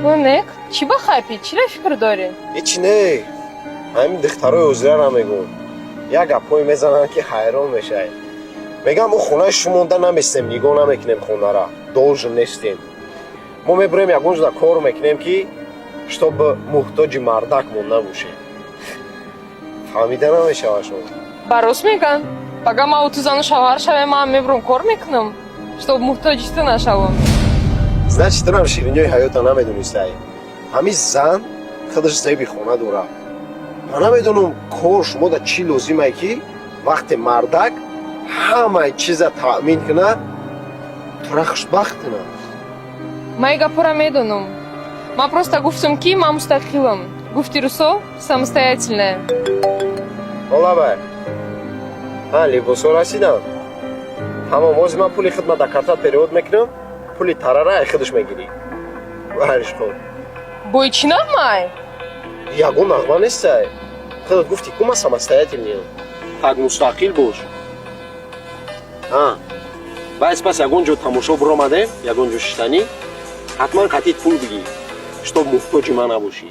Нек, чӣ ба хапӣ? Чира фикр дорӣ? Ҳеч не, ҳамин духтарои ҳозирара мегӯм, як гапҳое мезананд, ки ҳайрон мешавӣ. Мегӯям, мо хонаи шумонда наместем, нигоҳ намекунем хонара, должен нестем. Мо мебурем, ягон ҷода кор мекунем, ки чтобы муҳтоҷи мардакмон набошем. Фаҳмида намешавад шумо. Ба рост меган. Пага ма ту зану шавҳар шавем, ман мебурам, кор мекунам, чтоб муҳтоҷи ту нашавам. Значит, турам ширинёи ҳаёта намедонистай. Ҳамин зан худаш зеби хона дорад. Ман намедонам, кор шумода чӣ лозимае, ки вақте мардак ҳамаи чиза таъмин кунад, тура хушбахт кунад. Ман и гапҳоро медонам. Ман просто гуфтам, ки ман мустақилам. Гуфти русо, самостоятельная. Ҳолабай, ҳа, либосҳо расиданд. Тамом, ҳозир ман пули хидмат дар картат перевод мекунам, пули тарара ай худаш мегирӣ. Бариш хуб. Бой, чӣ нағмай? Ягон нағма нестай. Худат гуфтӣ ку, ман самостоятельный ам. Так мустақил бош. Ҳа, баъд пас ягон ҷо тамошо биромадем, ягон ҷо шиштанӣ, ҳатман қатъи пул бигир, чтоб муҳтоҷи ман набошӣ.